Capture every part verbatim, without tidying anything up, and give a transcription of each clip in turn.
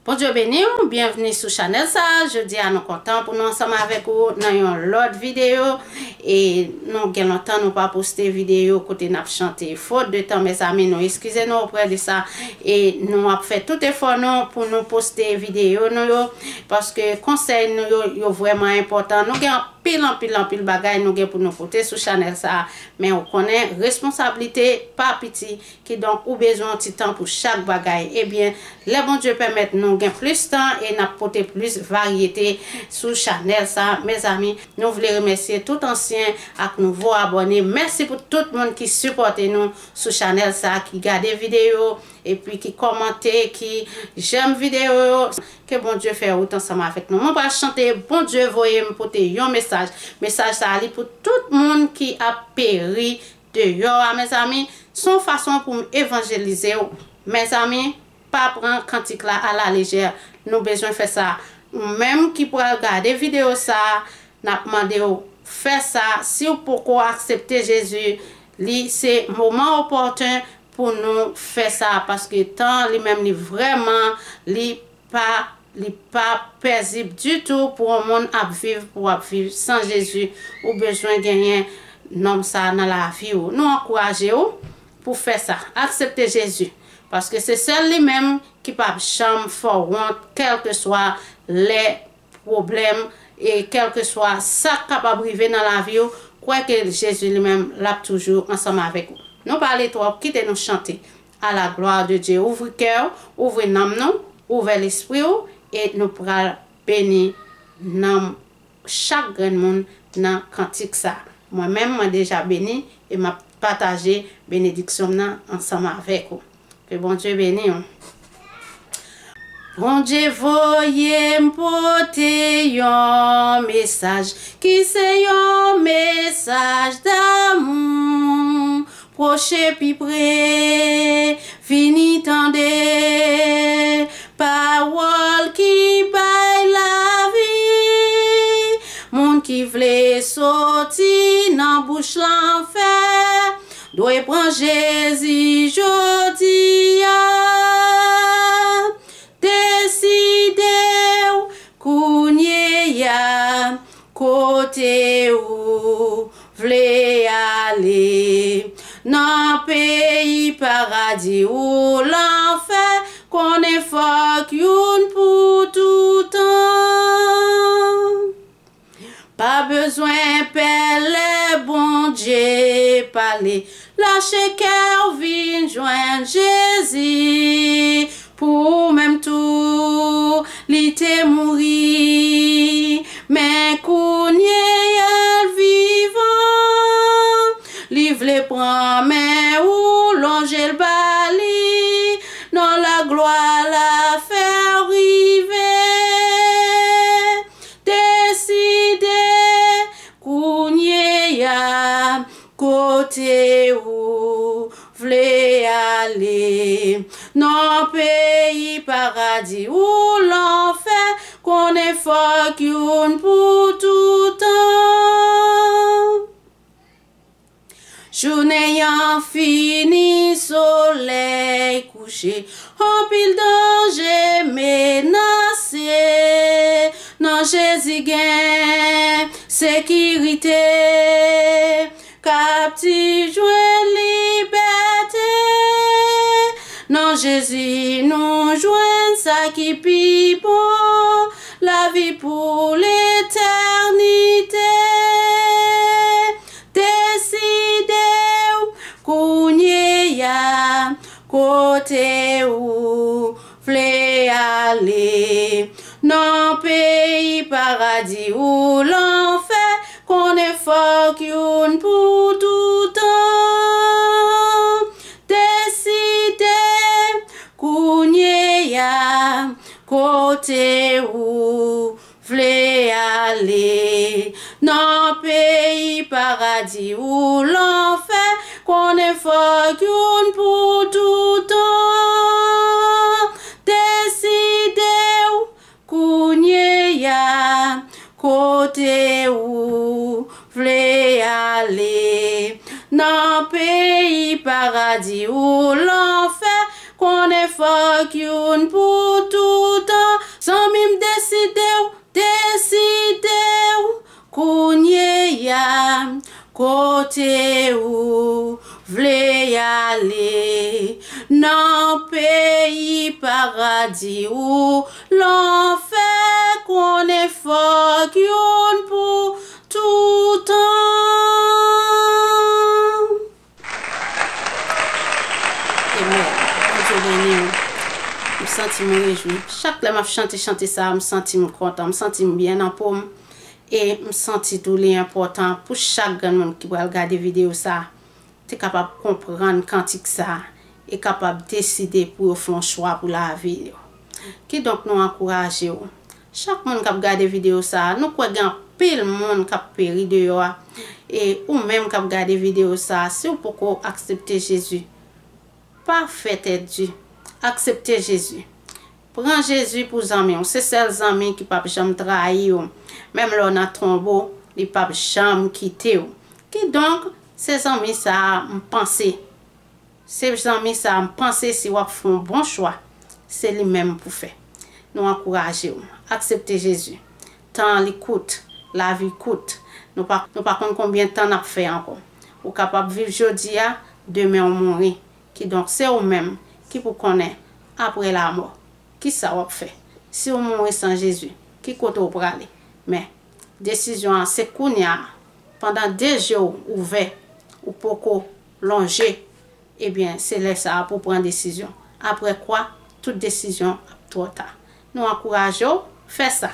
Bondye beni w, byenvni sou chanèl sa a. Jodi a nou kontan pou nou ansanm avèk ou nan yon lòt videyo. E nou gen lontan nou pa poste videyo kote n ap chante. Fot de tan, mezanmi, nou eskize nou oprè de sa. E nou ap fè tout efò nou pou nou poste videyo nou yo. Paske konsèy nou yo, yo vrèman enpòtan. Nou gen anpil, anpil, anpil bagay nou gen pou nou pote sou chanèl sa a. Men ou konnen, responsablite pa piti. Kidonk, ou bezwen yon ti tan pou chak bagay. Ebyen, lè Bondye pèmèt nou gen plis tan e n ap pote plis varyete sou chanèl sa a, mezanmi, nou vle remèsye tout ansyen ak nouvo abòne. Mèsi pou tout moun ki sipòte nou sou chanèl sa a, ki gade videyo, epi ki kòmante, ki jèm videyo yo. Ke Bondye fè wout ansanm avèk nou. Mwen pral chante Bondye voye m pote yon mesaj. Mesaj sa a, li pou tout moun ki ap peri deyò a, mezanmi. Se yon fason pou m evanjelize w. Mezanmi, pa pran kantik la alalejè. Nou bezwen fè sa. Ou menm ki pral gade videyo sa a, n ap mande w fè sa. Si w poko aksepte Jezi, li se moman opòten pou nou fè sa, paske tan li menm li vrèman, li pa, li pa pezib ditou pou yon moun ap viv, pou w ap viv san Jezi. Ou bezwen genyen nonm sa a nan lavi w. Nou ankouraje w pou fè sa. Aksepte Jezi, paske se sèl li menm ki p ap janm fè w wont, kèlkeswa lè pwoblèm, e kèlkeswa sa k kapab rive nan lavi w, kwè ke Jezi li menm, l ap toujou ansanm avèk ou. Nou pale twòp, kite nou chante. À la gloire de Dieu. Ouvri kè w, ouvri nanm nou, ouvè lespri w, e nou pral beni nanm chak grenn moun nan kantik sa a. Mwen menm, mwen deja beni e m ap pataje benediksyon m nan ansanm avèk ou. Ke Bondye beni w. Bondye voye m pote yon mesaj ki se yon mesaj damou. Pwoche pi pre, vini tande pawòl ki bay lavi. Moun ki vle soti nan bouch lanfè dwe pran Jezi jodi a. Deside w kounye a, kote ou vle ale. Nan peyi paradi ou lanfè, konnen fòk youn pou toutan. Pa bezwen pè lè Bondye pale. Lache kè w vin jwenn Jezi. Pou ou menm tou, li te mouri, men kounye a l vivan. Li vle pran men ou, lonje l ba li. Nan laglwa l a fè w rive. Deside kounye a kote ou vle ale. Nan peyi paradi ou lanfè, konnen fòk youn pou toutan. Jounen an fini, solèy kouche, anpil danje menase. Nan Jezi gen sekirite, kaptif jwenn libète. Nan Jezi nou jwenn sa ki pi bon, lavi pou letènite. Deside w kounye a, kote ou vle ale. Nan peyi paradi ou lanfè, konnen fòk youn pou toutan. Deside kounye a, kote ou vle ale. Nan peyi paradi ou lanfè, konnen fòk youn pou toutan. Deside w kounye a, kote ou vle ale nan peyi paradi ou lanfè, konnen fòk youn pou toutan. Zanmi m, deside w, deside w kounye a, kote ou vle ale nan peyi paradi ou lanfè, konnen fòk youn pou toutan. Amen. Bondye beni w. M santi m rejwi. Chak lè m ap chante chante sa, m santi m kontan, m santi m byen nan po m. E m santi tou li enpòtan pou chak grenn moun ki pral gade videyo sa a te kapab konprann kantik sa a e kapab deside pou yo fè yon chwa pou lavi yo. Kidonk, nou ankouraje w. Chak moun k ap gade videyo sa a, nou kwè gen anpil moun k ap peri deyò a. E ou menm k ap gade videyo sa a, si w poko aksepte Jezi, pa fè tèt di. Aksepte Jezi. Pran Jezi pou zanmi w. Se sèl zanmi ki p ap janm trayi w. Menm lè w nan tonbo, li p ap janm kite w. Kidonk, se zanmi sa a m panse. Se zanmi sa a m panse si w ap fè yon bon chwa, se li menm pou fè. Nou ankouraje w. Aksepte Jezi. Tan an li kout, lavi kout. Nou pa, nou pa konn konbyen tan n ap fè ankò. Ou kapab viv jodi a, demen w mouri. Kidonk, se ou menm ki pou konnen, apre lamò, kisa w ap fè. Si w mouri san Jezi, ki kote w prale? Men, desizyon an se kounye a, pandan de je w ouvè, ou poko lonje, ebyen, se lè sa a pou w pran desizyon. Apre kwa, tout desizyon ap twò ta. Nou ankouraje w, fè sa.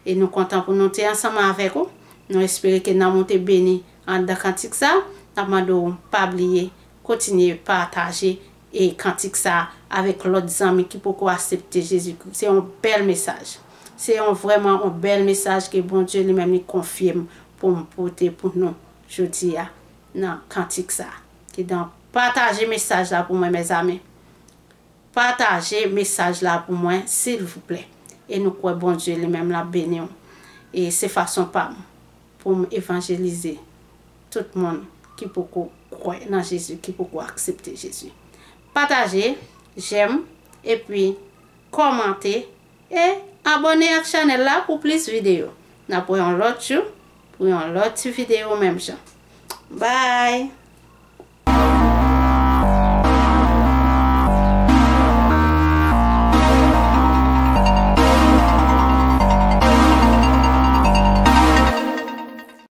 E nou kontan pou nou te ansanm avèk ou. Nou espere ke nanm ou te beni anndan kantik sa. N ap mande w pa bliye kontinye pataje e kantik sa avèk lòt zanmi ki poko aksepte Jezikri. Se yon bèl mesaj. Se yon vrèman yon bèl mesaj ke Bondye li menm li konfye m pou m pote pou nou jodi a nan kantik sa. Kidonk, pataje mesaj la pou mwen, mezanmi. Pataje mesaj la pou mwen, silvouplè. E nou kwè Bondye li menm l ap beni w. E se fason pa m pou m evanjelize tout moun ki poko kwè nan Jezi, ki poko aksepte Jezi. Pataje, jèm, epi kòmante, e abòne ak chanèl la pou plis videyo. N ap wè yon lòt jou pou yon lòt ti videyo menm jan. Bye!